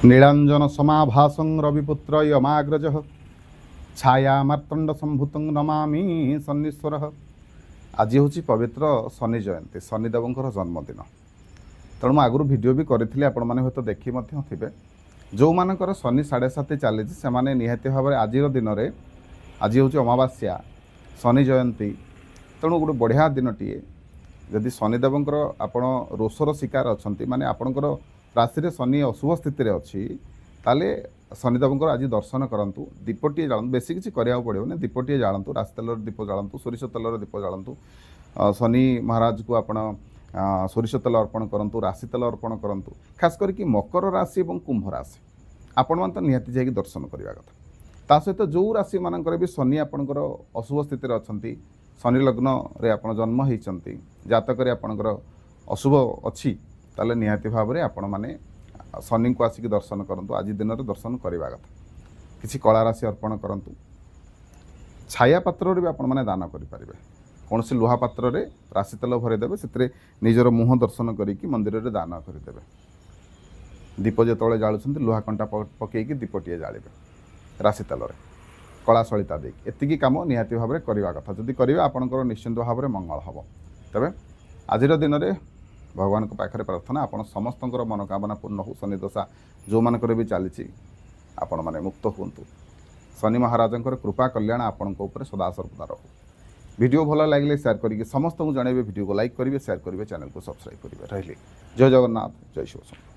ନୀଳାଞ୍ଜନ ସମାଭାସଂ ରବିପୁତ୍ର ଯମାଗ୍ରଜ, ଛାୟା ମାର୍ତ୍ତଣ୍ଡ ସମ୍ଭୂତଂ ନମାମି ଶନୀଶ୍ୱର। ଆଜି ହେଉଛି ପବିତ୍ର ଶନି ଜୟନ୍ତୀ, ଶନିଦେବଙ୍କର ଜନ୍ମଦିନ। ତେଣୁ ମୁଁ ଆଗରୁ ଭିଡ଼ିଓ ବି କରିଥିଲି, ଆପଣମାନେ ହୁଏତ ଦେଖି ମଧ୍ୟ ଥିବେ। ଯେଉଁମାନଙ୍କର ଶନି 7.5 ଚାଲିଛି, ସେମାନେ ନିହାତି ଭାବରେ ଆଜିର ଦିନରେ, ଆଜି ହେଉଛି ଅମାବାସ୍ୟା, ଶନି ଜୟନ୍ତୀ, ତେଣୁ ଗୋଟେ ବଢ଼ିଆ ଦିନଟିଏ। ଯଦି ଶନିଦେବଙ୍କର ଆପଣ ରୋଷର ଶିକାର ଅଛନ୍ତି, ମାନେ ଆପଣଙ୍କର ରାଶିରେ ଶନି ଅଶୁଭ ସ୍ଥିତିରେ ଅଛି, ତାହେଲେ ଶନିଦେବଙ୍କର ଆଜି ଦର୍ଶନ କରନ୍ତୁ, ଦୀପଟିଏ ଜାଳନ୍ତୁ। ବେଶୀ କିଛି କରିବାକୁ ପଡ଼ିବନି। ଦୀପଟିଏ ଜାଳନ୍ତୁ, ରାଶି ତେଲର ଦୀପ ଜାଳନ୍ତୁ, ସୋରିଷ ତେଲର ଦୀପ ଜାଳନ୍ତୁ। ଶନି ମହାରାଜକୁ ଆପଣ ସୋରିଷ ତେଲ ଅର୍ପଣ କରନ୍ତୁ, ରାଶି ତେଲ ଅର୍ପଣ କରନ୍ତୁ। ଖାସ କରିକି ମକର ରାଶି ଏବଂ କୁମ୍ଭ ରାଶି, ଆପଣମାନେ ତ ନିହାତି ଯାଇକି ଦର୍ଶନ କରିବା କଥା। ତା ସହିତ ଯେଉଁ ରାଶିମାନଙ୍କରେ ବି ଶନି ଆପଣଙ୍କର ଅଶୁଭ ସ୍ଥିତିରେ ଅଛନ୍ତି, ଶନି ଲଗ୍ନରେ ଆପଣ ଜନ୍ମ ହେଇଛନ୍ତି, ଜାତକରେ ଆପଣଙ୍କର ଅଶୁଭ ଅଛି, ତାହେଲେ ନିହାତି ଭାବରେ ଆପଣମାନେ ଶନିଙ୍କୁ ଆସିକି ଦର୍ଶନ କରନ୍ତୁ। ଆଜି ଦିନରେ ଦର୍ଶନ କରିବା କଥା। କିଛି କଳା ରାଶି ଅର୍ପଣ କରନ୍ତୁ। ଛାୟା ପାତ୍ରରେ ବି ଆପଣମାନେ ଦାନ କରିପାରିବେ। କୌଣସି ଲୁହା ପାତ୍ରରେ ରାଶି ତେଲ ଭରିଦେବେ, ସେଥିରେ ନିଜର ମୁହଁ ଦର୍ଶନ କରିକି ମନ୍ଦିରରେ ଦାନ କରିଦେବେ। ଦୀପ ଯେତେବେଳେ ଜାଳୁଛନ୍ତି, ଲୁହା କଣ୍ଟା ପକେଇକି ଦୀପଟିଏ ଜାଳିବେ ରାଶି ତେଲରେ କଳା ସଳିତା ଦେଇକି। ଏତିକି କାମ ନିହାତି ଭାବରେ କରିବା କଥା। ଯଦି କରିବେ, ଆପଣଙ୍କର ନିଶ୍ଚିନ୍ତ ଭାବରେ ମଙ୍ଗଳ ହେବ। ତେବେ ଆଜିର ଦିନରେ ଭଗବାନଙ୍କ ପାଖରେ ପ୍ରାର୍ଥନା, ଆପଣ ସମସ୍ତଙ୍କର ମନୋକାମନା ପୂର୍ଣ୍ଣ ହେଉ। ଶନି ଦଶା ଯେଉଁମାନଙ୍କର ବି ଚାଲିଛି, ଆପଣମାନେ ମୁକ୍ତ ହୁଅନ୍ତୁ। ଶନି ମହାରାଜଙ୍କର କୃପା କଲ୍ୟାଣ ଆପଣଙ୍କ ଉପରେ ସଦାସର୍ବଦା ରହୁ। ଭିଡ଼ିଓ ଭଲ ଲାଗିଲେ ସେୟାର କରିକି ସମସ୍ତଙ୍କୁ ଜଣାଇବେ। ଭିଡ଼ିଓକୁ ଲାଇକ୍ କରିବେ, ସେୟାର କରିବେ, ଚ୍ୟାନେଲକୁ ସବସ୍କ୍ରାଇବ୍ କରିବେ। ରହିଲି। ଜୟ ଜଗନ୍ନାଥ, ଜୟ ଶିବ ଶମ୍ଭୁ।